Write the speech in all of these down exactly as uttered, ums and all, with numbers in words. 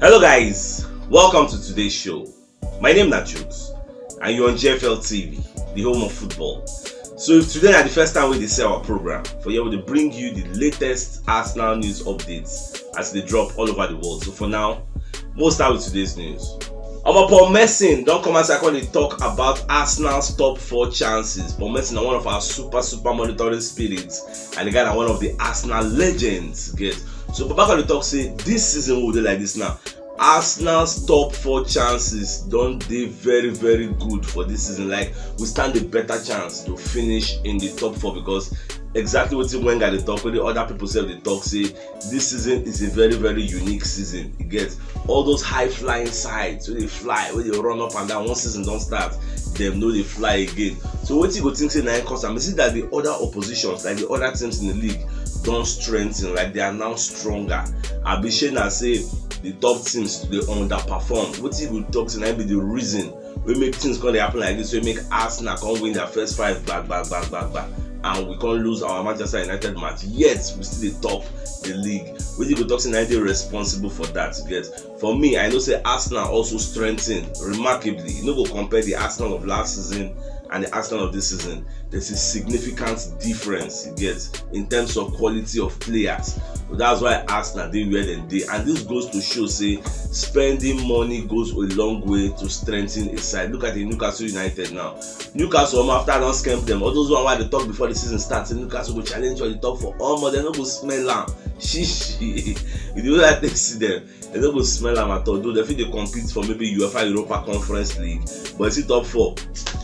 Hello guys, welcome to today's show. My name na Jukes and you're on G F L T V, the home of football. So if today na the first time we dey see our program, for here we dey bring you the latest Arsenal news updates as they drop all over the world. So for now, we'll start with today's news. Omo, Paul Merson don come outside come dey talk about Arsenal's top four chances. Paul Merson na one of our super super monitoring spirits and the guy na one of the Arsenal legends get. So Baba come dey talk say this season we dey like this now. Arsenal's top four chances don dey very very good for this season. Like, we stand a better chance to finish in the top four because exactly wetin Wenger dey talk, wey the other people sef dey talk say this season is a very very unique season. You get all those high flying sides wey dey fly, wey dey run up and down. Once season don start, dem no dey fly again. So wetin you go think say na im cause am? Is it that the other oppositions, like the other teams in the league, don strengthen, like they are now stronger? Abi shey na say the top teams dey underperform? Wetin you go talk say na im be the reason wey make things come dey happen like this, wey make Arsenal come win their first five, gba gba gba gba gba, and we come lose our Manchester United match, yet we still dey top the league? Wetin you go talk say na im dey responsible for that? You get? For me, I know say Arsenal also strengthen remarkably. You no go compare the Arsenal of last season and the Arsenal of this season. There's a significant difference, you get, in terms of quality of players. So that's why Arsenal dey where dem dey, and this goes to show say spending money goes a long way to strengthen a side. Look at the Newcastle United now. Newcastle, omo, after I don scam them, all those one wey I dey talk before the season start, say Newcastle go challenge for the top four, omo, dem no go smell am. Shishi. You know that thing see them. Dem no go smell am at all, though dem fit dey compete for maybe UEFA Europa Conference League, but you see top four,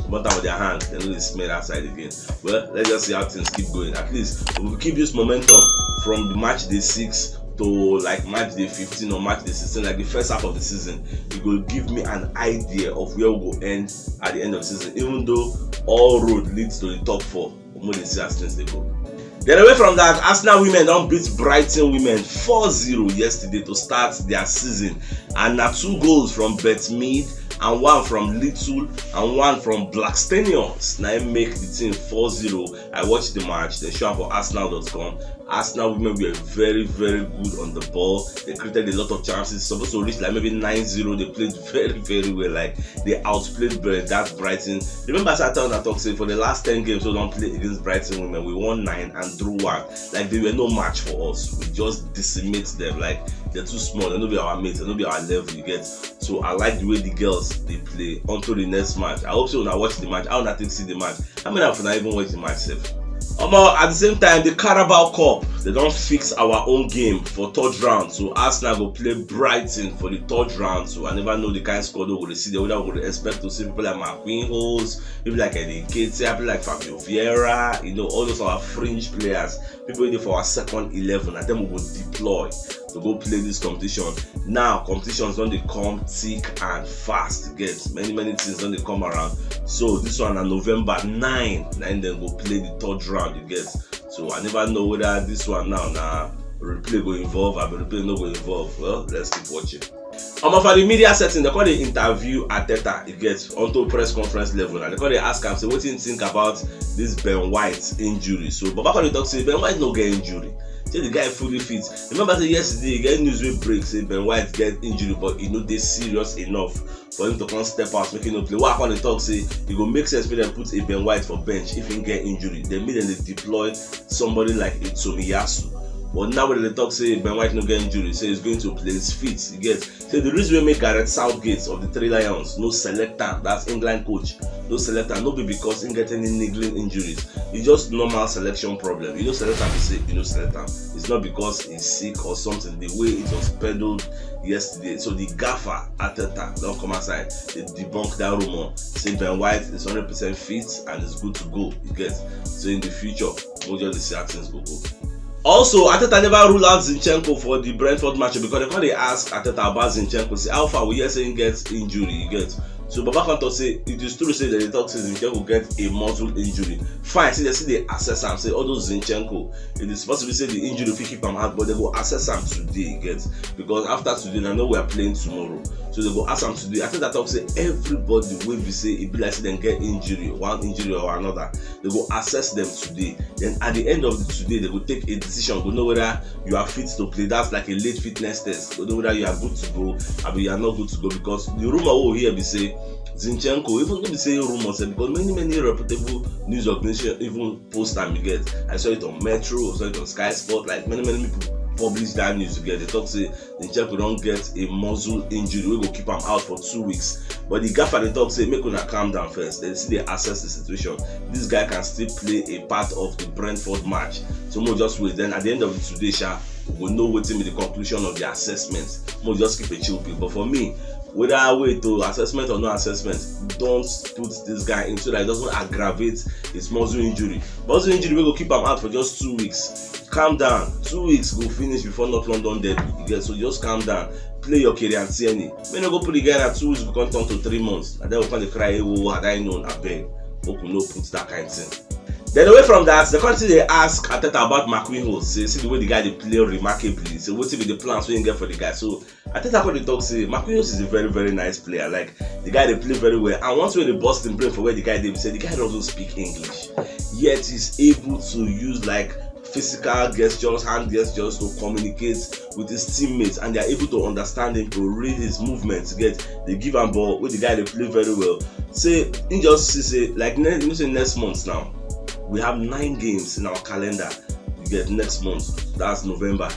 comot am for their hand, dem no dey smell that side again. Well, let's just see how things keep going. At least we will keep this momentum from the match day six to, like, match day fifteen or match day sixteen, like the first half of the season. It go give me an idea of where we go end at the end of the season, even though all road leads to the top four. Omo, dey see as things dey go. Then away from that, Arsenal women don beat Brighton women four zero yesterday to start their season, and na two goals from Beth Mead and one from Little and one from Blackstenius na im make the team four zero. I watched the match, they show am for arsenal dot com. Arsenal women were very very good on the ball. They created a lot of chances. Supposed to reach, like, maybe nine zero. They played very very well. Like, they outplayed Bri- that Brighton. Remember, as I tell una talk say for the last ten games we don play against Brighton women, we won nine and drew one. Like, they were no match for us. We just decimate them. Like, they're too small. They no be our mates. They no be our level. You get? So I like the way the girls dey play. Until the next match, I hope say una watch the match. How una take see the match? How many of una even watch the match sef? Omo, at the same time, the Carabao Cup, they don fix our own game for third round. So Arsenal go play Brighton for the third round. So I never know the kind squad we go dey see there. Whether we go dey expect to see people like Marquinhos, people like Eddie Nketiah, people like Fabio Vieira, you know, all those our fringe players, people wey dey for our second eleven, na dem we go deploy to go play this competition. Now competitions don dey come thick and fast. You get? Many many things don dey come around. So this one na November nine na im dem go play the third round. You get? So I never know whether this one now na replay go involve, abi replay no go involve. Well, let's keep watching. Omo, for the media setting, they come dey interview Arteta, you get, onto press conference level, and they come dey ask am say wetin he think about this Ben White injury. So Baba come dey talk say Ben White no get injury. Say the guy fully fit. Remember say yesterday you get news wey break say Ben White get injury, but e no dey serious enough for him to come step out make he no play. Wey I come dey talk say e go make sense make dem put a Ben White for bench if he get injury. Then make dem dey deploy somebody like a Tomiyasu. But now wey dem dey talk say Ben White no get injury, say he's going to play, he's fit, you get? Say the reason wey make Gareth Southgate of the Three Lions no select am, that's England coach, no select am, no be because he get any niggling injuries. It's just normal selection problem. You no select am, you say you no select am. It's not because he's sick or something. The way it was peddled yesterday, so the gaffer Arteta don come outside dey debunk that rumor. Say Ben White is hundred percent fit and is good to go. You get? So in the future, we'll just dey see how things go go. Also, Arteta never rule out Zinchenko for the Brentford match because they come dey ask Arteta about Zinchenko. Say how far we hear say he get injury, you get? So Baba come talk say it is true say dem dey talk say Zinchenko get a muscle injury. Fine, say dem still dey assess am. Say all those Zinchenko, it is possible say the injury fit keep am out, but dem go assess am today, you get? Because after today, I know we are playing tomorrow. So they go ask am today. I think I talk say everybody wey be say e be like say dem get injury, one injury or another, they go assess them today. Then at the end of the today, they go take a decision, go know whether you are fit to play. That's like a late fitness test. Go know whether you are good to go, abi you are not good to go. Because the rumor we hear be say Zinchenko, even though be say rumor, say because many many reputable news organization even post am, you get. I saw it on Metro, I saw it on Sky Sport, like many many people publish that news, you get. They talk say Zinchenko don get a muscle injury wey go keep am out for two weeks. But the gaffer dey talk say make una calm down first. They see, they assess the situation. This guy can still play a part of the Brentford match. So mo just wait. Then at the end of the today, sha, we go know wetin be the conclusion of the assessment. Mo just keep a chill pill. But for me, whether I wait to assessment or no assessment, don't put this guy in so that it doesn't aggravate his muscle injury. Muscle injury wey go keep am out for just two weeks. Calm down. Two weeks go finish before North London derby. You get, so just calm down. Play your Kieran Tierney. May no go put the guy na two weeks go come turn to three months. And then we come dey cry, "Oh, had I known, I beg." Hope we no put that kind thing. Then away from that, the country they ask Arteta about Marquinhos. Say, see the way the guy they play remarkably. So what be the plans we get for the guy? So Arteta come dey talk say Marquinhos is a very very nice player. Like, the guy they play very well. And once when they bust him brain for where the guy dey, say the guy doesn't speak English, yet he's able to use like physical gestures, hand gestures to communicate with his teammates, and they are able to understand him, to read his movements. Get, they give am ball with the guy they play very well. Say he just see say like ne- you know say next month now we have nine games in our calendar. You get, next month, that's November.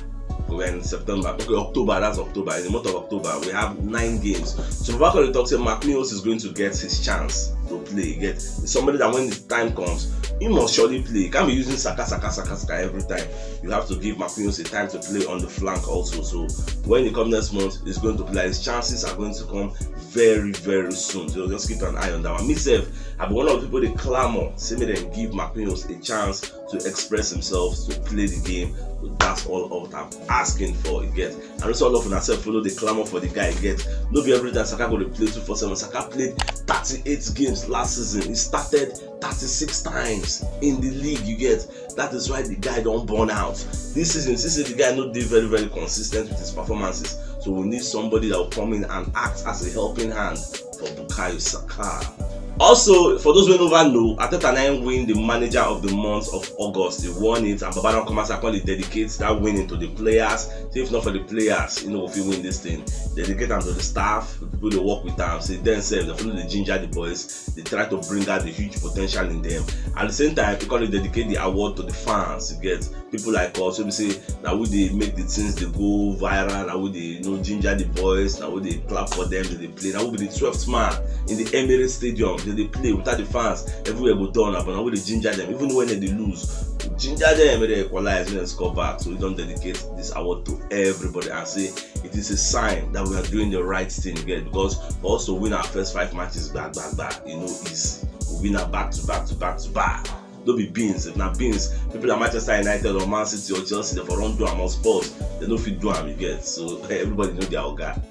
We're in September. Okay, October, that's October. In the month of October, we have nine games. So Baba Kole talk say Marquinhos is going to get his chance to play. You get, it's somebody that when the time comes, he must surely play. You can't be using Saka, Saka, Saka, Saka every time. You have to give Marquinhos a time to play on the flank also. So when he comes next month, he's going to play. His chances are going to come very, very soon. So just keep an eye on that one. Me sef, I be one of the people they clamor, say me then give Marquinhos a chance to express himself, to play the game. That's all out I'm asking for, you get. And also all of una sef follow the clamor for the guy, you get. No be every time Saka go dey play two four seven. Saka played thirty-eight games last season. He started thirty-six times in the league, you get. That is why the guy don't burn out. This season, this season the guy not dey very, very consistent with his performances. So we need somebody that will come in and act as a helping hand for Bukayo Saka. Also, for those who never know, Arteta na him win the manager of the month of August. He won it, and Baba don come out and come dey dedicate that winning to the players. Say if not for the players, you know, if you win this thing, dedicate am to the staff, the people they work with them. Say then sef, they follow the ginger the boys. They try to bring out the huge potential in them. At the same time, you can dedicate the award to the fans. You get, people like us, we say that we they make the things they go viral, that we they, you know, ginger the boys, that we they clap for them, they play. That we be the twelfth man in the Emirates Stadium. They, they play without the fans. Everywhere go down, but now we they ginger them. Even when they lose, ginger them, they equalize, when they score back. So we don't dedicate this award to everybody and say it is a sign that we are doing the right thing again, because for us to win our first five matches back, back, back, you know, easy. We win our back to back to back to back. No be beans. If na beans, people at Manchester United or Man City or Chelsea, they for run do am, or Spurs, they no fit do am, you get. So everybody know their oga.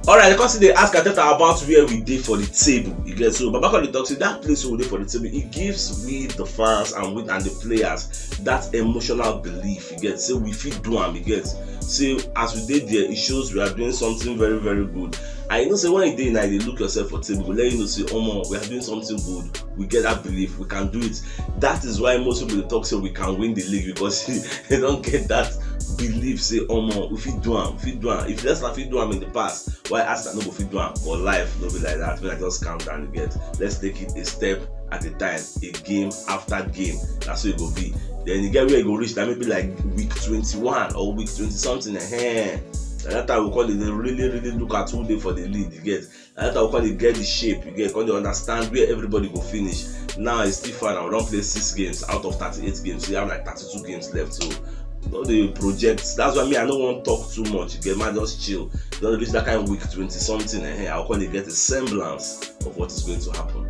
All right, because they ask Arteta about where we dey for the table, you get. So Baba Kole talk say that place we dey for the table, it gives we the fans and we and the players that emotional belief, you get. Say we fit do am, you get. Say as we dey there, it shows we are doing something very, very good. And you know say when you dey now, you dey look yourself for table, go let you know say, "Omo, we are doing something good. We get that belief, we can do it." That is why most people dey talk say we can win the league, because they don't get that belief. Say, "Omo, we fit do am, we fit do am." If Leicester fit do am in the past, why Arsenal no go fit do am? But life no be like that. When I just calm down, you get. Let's take it a step at a time, a game after game. That's how it go be. Then you get where you go reach, that maybe like week twenty-one or week twenty something. Eh, that time we call it. They really, really look at who dey for the lead. You get, that time we call it get the shape. You get, call the understand where everybody go finish. Now it's still fine. I don't play six games out of thirty-eight games. So you have like thirty-two games left. So no dey project. That's why me, I no wan talk too much. You get, man, just chill. Don't reach that kind of week twenty something. Eh, I'll call it get a semblance of what is going to happen.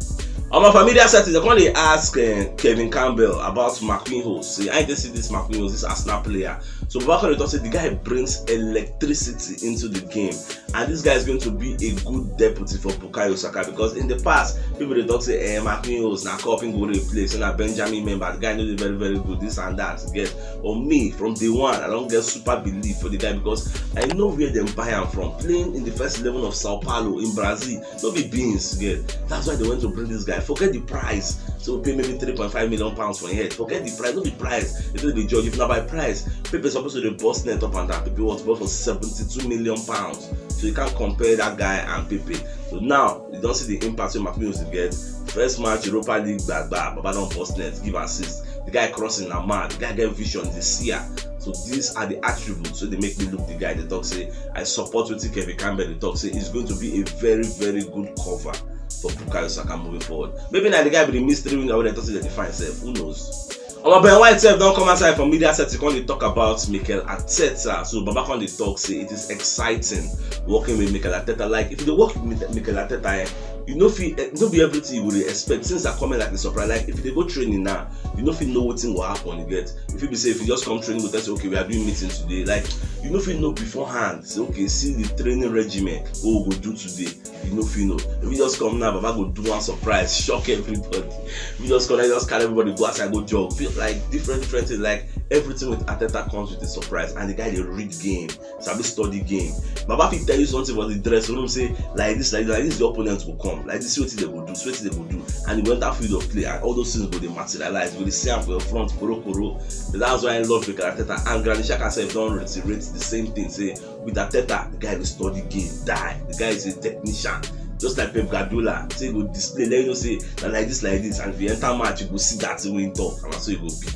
On my familiar settings, I call it ask uh, Kevin Campbell about Marquinhos. See, I just see this Marquinhos, this Arsenal player. So Baba Kole talk say the guy brings electricity into the game. And this guy is going to be a good deputy for Bukayo Saka, because in the past, people dey talk say, eh, Marquinhos na cup him go replace, na Benjamin member, the guy no dey very, very good, this and that. Get, for me, from day one, I don get super belief for the guy, because I know where dem buy am from. Playing in the first eleven of Sao Paulo in Brazil, no be beans, get. That's why they went to bring this guy. Forget the price. So we pay maybe three point five million pounds for him head. Forget the price, no be price. If no be judge, if na by price, Pepe suppose to dey burst net up and down. Pepe was bought for seventy-two million pounds. So you can't compare that guy and Pepe. So now you don see the impact wey Marquinhos dey get. First match, Europa League, gbagba, Baba don burst net, give assist. The guy crossing na mad. The guy get vision, dey see am. So these are the attributes wey dey make me look the guy. Dey talk say I support wetin Kevin Campbell dey talk say he's going to be a very, very good cover for Bukayo Saka moving forward. Maybe na the guy be the mystery winger wey dem talk say dem dey find sef. Who knows? Omo, Ben White sef don come outside for media set to come dey talk about Mikel Arteta. So Baba come dey talk say it is exciting working with Mikel Arteta. Like, if you dey work with Mikel Arteta, eh, you no fit, eh, no be everything you go dey expect. Things are coming like a surprise. Like, if you dey go training now, you no fit know wetin go happen. You get, if you be say, if you just come training, go tell say, okay, we are doing meeting today. Like, you no fit know beforehand. Say, okay, see the training regimen wey we go do today. You no fit know. If you just come now, Baba go do one surprise, shock everybody. If you just come, just carry everybody go outside, go jog. Feel like different, different things. Like, everything with Arteta comes with a surprise, and the guy dey read game, sabi study game. Baba fit tell you something for the dressing room, say, like this, like this, like this, the opponent go come. Like this, see wetin dem go do, see wetin dem go do. And you enter field of play, and all those things go dey materialize. You go dey see am for your front, koro koro. That's why I love Mikel Arteta. And Granit Xhaka sef don reiterate the same thing, say with Arteta, the guy dey study game, die. The guy is a technician. Just like Pep Guardiola, say he go display, let you know say na like this, like this, and if you enter match, you go see that thing wey he talk, and na so e go be.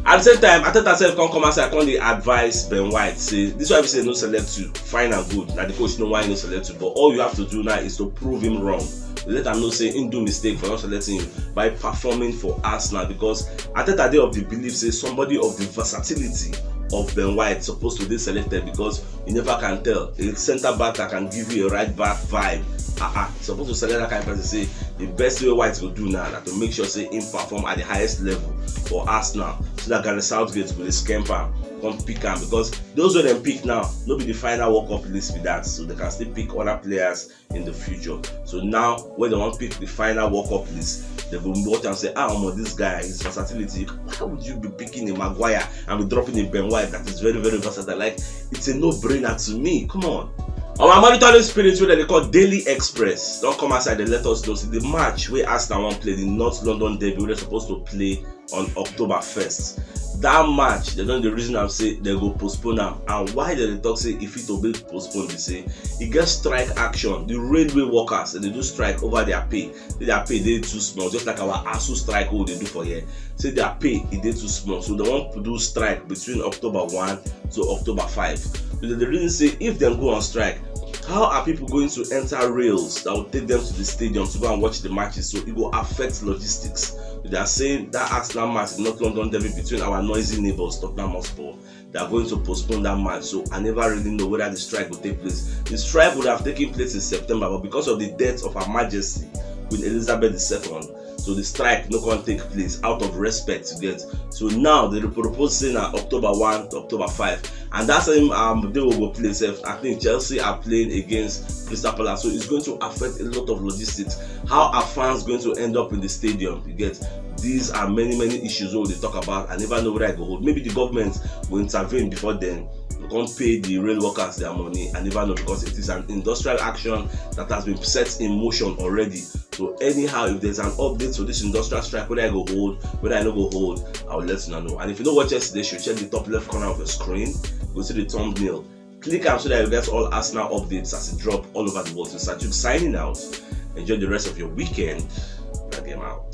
At the same time, Arteta sef come come outside, come dey advise Ben White, say this one be say no select you, fine and good. Na the coach know why he no select you, but all you have to do now is to prove him wrong. Let am know say he do mistake for not selecting you by performing for Arsenal, because Arteta dey of the belief say somebody of the versatility of Ben White suppose to dey selected, because you never can tell. A centre back that can give you a right back vibe, ah ah, suppose to select that kind of person. Say the best way White go do now na to make sure say him perform at the highest level for Arsenal, so that Gareth Southgate go dey scamp am, come pick am, because those wey dem pick now no be the final World Cup list be that, so they can still pick other players in the future. So now, when they wan pick the final World Cup list, they go watch and say, ah, omo, this guy, his versatility. Why would you be picking a Maguire and be dropping a Ben White that is very, very versatile? Like, it's a no-brainer to me. Come on. Our monitoring spirit, wey dem dey call Daily Express, don come outside, dey let us know say the match wey Arsenal wan play, the North London derby, wey dem suppose to play on October first. That match, dem don dey reason am say dem go postpone am. And why dem dey talk say e fit to be postponed be say e get strike action. The railway workers, dem dey do strike over their pay. Say their pay dey too small, just like our ASUU strike wey we dey do for here. Say their pay, e dey too small. So dem wan do strike between October one to October five. So dem dey reason say if dem go on strike, how are people going to enter rails that will take them to the stadium to go and watch the matches? So e go affect logistics. They are saying that Arsenal match, the North London derby between our noisy neighbours, Tottenham Hotspur, they are going to postpone that match. So I never really know whether the strike will take place. The strike would have taken place in September, but because of the death of Her Majesty Queen Elizabeth the second, so the strike no come take place out of respect, you get. So now they propose say na October one to October five, and that same, um, day we go play sef, I think Chelsea are playing against Crystal Palace, so it's going to affect a lot of logistics. How are fans going to end up in the stadium? You get, these are many, many issues wey we dey talk about. I never know whether e go hold. Maybe the government go intervene before then, go come pay the rail workers their money. I never know, because it is an industrial action that has been set in motion already. So anyhow, if there's an update to this industrial strike, whether e go hold, whether e no go hold, I will let una know. And if you no watch yesterday show, check the top left corner of your screen. Go see the thumbnail. Click am so that you get all Arsenal updates as e drop all over the world. So Sajuk signing out. Enjoy the rest of your weekend. That game out.